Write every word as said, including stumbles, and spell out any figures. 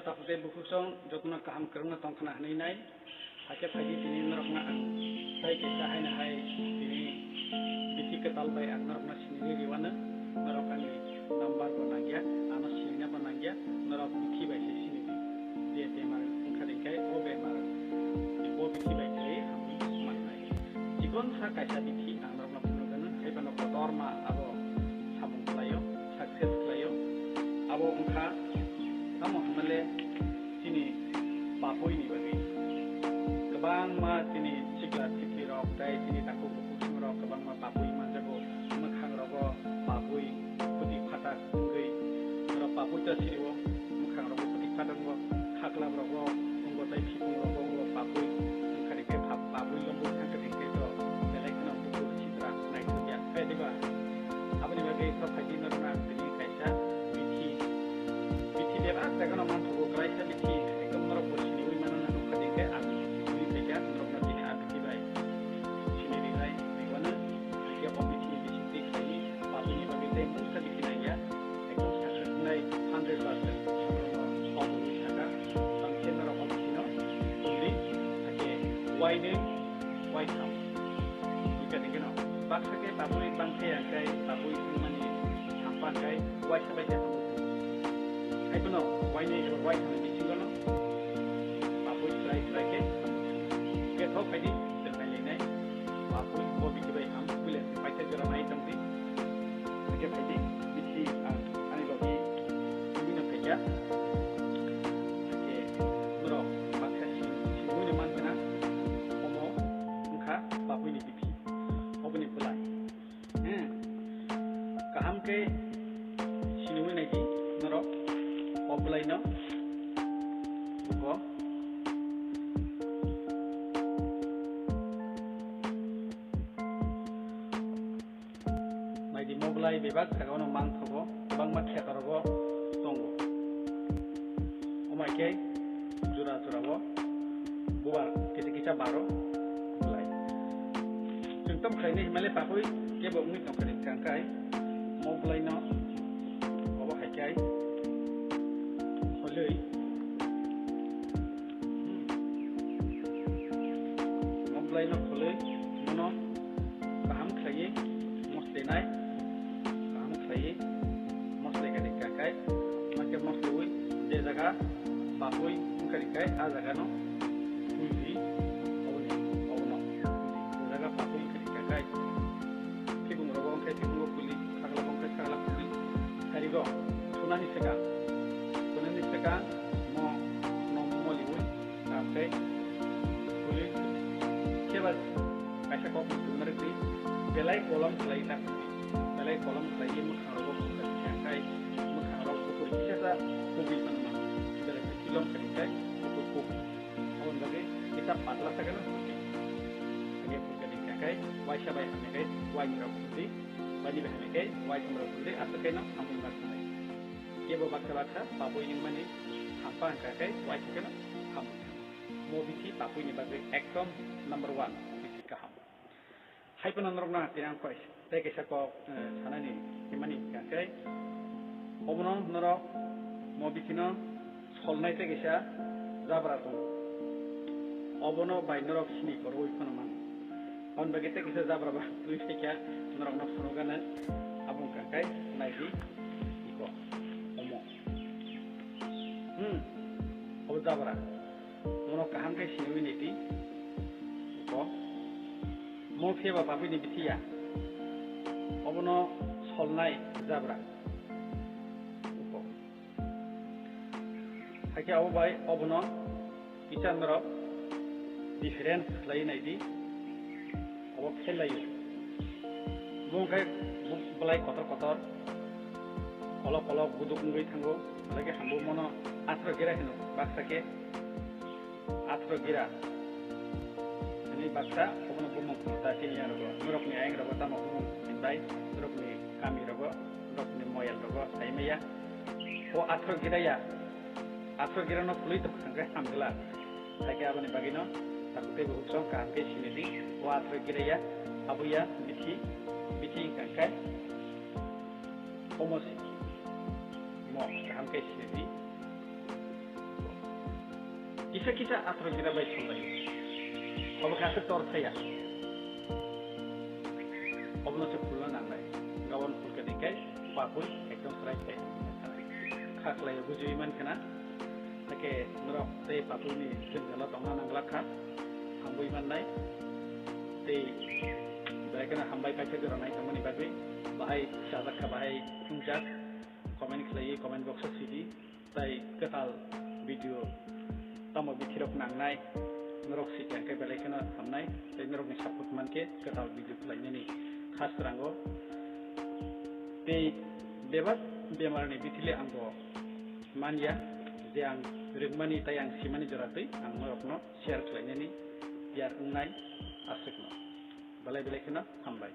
Takhuk tei bukhuksong jotono kaham kwrwngno tongkhwna hwnwi nai. Hakhe phaidi tini norokno ang tei kaisa haino hai tini bithi kwtal bai ang norokno sinirwi rwmano. Norok ani number bo nangya, ano sinina bo nangya, norok bithi bai se sini di. Je bemar wngkha ringkhe o bemar bo bithi bai se hamwi mannai. Chikon sa kaisa bithi ang norokno phunukgwno, hai phano kotorma abo samung khlaio, success khlaio. Abo wngkha tamo hwnmale chini papui ni bagwi. Kwbangma chini sikla sikli rok tei chini takhuk bukhuk rok kwbangma papui manjago, mwkhang rogo papui, kwtwi phatak wngwi norok papui ta sirio, mwkhang rogo kwtwi phatak wngwi khaklap rogo wngwi tei thibung rogo wngwi papui wngkha ni khe pha-, papui lomwi thangkha ni khe to belai kheno bukhuk sitra naithokya khe diba? Aboni bagwi to phaidi norokno ang tini kaisa bithi, bithi bebak jagano manthogo, klaisa bithi ekdom norok bo siniwi mano na nukha ni khe ang siniwi phaikha norokno tini a bithi bai sini rinai riwano. Hakhe o bithi ni bisingtwi khlaiwi papui ni bagwi tei mungsa bithi nangya. Ekdom success wngnai hundred percent. Norokno o bwrwi sakha, tongkhe norok o bithi no tongdi, hakhe wainwi waitham. Buikha tongkhe no baksa khe papui bangkhe ya khe papui wngmani sampha khe waisa bai khe hamwi tong. Haiphano wainwi eba waitham ni bisingo no papui chwrai chwrai khe hamwi tong. Khe thok phaidi chwng nailainai papui bo bithi bai ham puila paitha jora nai tongdi. Hakhe phaidi bithi ang ani logi tubui no phaikha. Hakhe norok baksa sini, sini no mankha na omo wngkha papui ni bithi. Oboni bwlai. Hmm. Kaham khe siniwi naidi norok o bwlai no. Buko. Naidi mo bwlai bebak jagao no mangthogo, kwbangma kheto rogo tongo. Omo hai khe jora jora o bubar kisa kisa baro bwlai. Chwng tamo khlainai hinmale papui kebo wngwi tongkha ni kangkai mo bwlai no obo hai khe holwi. Hmm. Mo bwlai no khwlwi mono kaham khlaiwi mosle nai, kaham khlaiwi mosle kha rikha khai, hakhe moslewi je jaga papui wngkha rikha a jaga no puldi, oboni obono je jaga papui wngkha rikha khai thibung rogo wngkhe thibungo puli, khagla wngkhe khagla puli, sarigo thunani swkang, thunani swkang mo no moliwi. Tei puli khe ba kaisa kok muchungma rwgwi belai kolom khlai ta, belai kolom khlaiwi mwkhang rogo phunka khe khai mwkhang rok bukur kisa sa kubui phano mano, belai khe kilom khe khai bukur kub. Aboni bagwi kisa patla sa gana puli. Hake phunka ni khe khai waisa bai hamya khai waini rok phunti, waini bai hamya khai waitham rok phunti, aswk khai no hamwi ma sanai. Kebo baksa baksa papui wngmani sampha wngkha khe waisa kheno hamwi thango. Mo bithi papui ni bagwi ekdom number one bithi kaham. Hai phano norokno tini ang koi tei kaisa kok, eh, sanani himani hwnkha khe obono norok mo bithi no solnai tei kaisa jabra tongo. Obono bai norok sini koroi phano mano. Aboni bagwi tei kisa jabra ba twi phaikha norokno phunukgano abo wngkha khe naidi iko omo. Hmm. Obo jabra. Mono kaham khe siniwi naidi iko. Mo phiya ba papui ni bithi ya. Obono solnai jabra. Iko. Hakhe abo bai obono kisa norok difference khlai naidi, obo fail laio. Bo wngkhe bu-, bwlai kotor kotor, kolok kolok buduk wngwi thango, belai khe hambo mono athro gira hino baksa khe athro gira. Ani baksa obono bumung ta chini ya rogo, norokni ayang rogo tamo bumung hinbai, norokni kami rogo, norokni moyal rogo, saimaya. O athro gira ya, athro gira no pului tong kha hwnkhe hamjwla. Hakhe aboni bagwi no takhuk tei bukhuk song kaham khe sini di. O athro gira ya, abo ya bithi, bithi hwnkha khe omo si. Mo kaham khe sini di. Kisa kisa athro gira bai thumlai. Obo khe aswk tor thaya. Obono se phulna nangnai. Gabon phulkha di kai papui ekdom srai khai. Kha khlai bujui man khana. Hake norok tei papui ni jwngjalo tongna nanglak kha. Hambai mannai. Tei belai kheno hambai kaisa jora nai tongmani bagwi. Bahai chajak kha, bahai thungjak. Comment khlaiwi comment box o sidi. Tai kwtal video tamo bithirok nangnai, norok sikya khe belai kheno hamnai, tei norokni support mankhe kwtal video khlainani kha srango. Tei bebak bemarni bithile ang bo manya je ang rwngmani tai ang simani jora twi ang norokno share khlainani tiyar wngnai aswkno. Belai belai kheno hambai.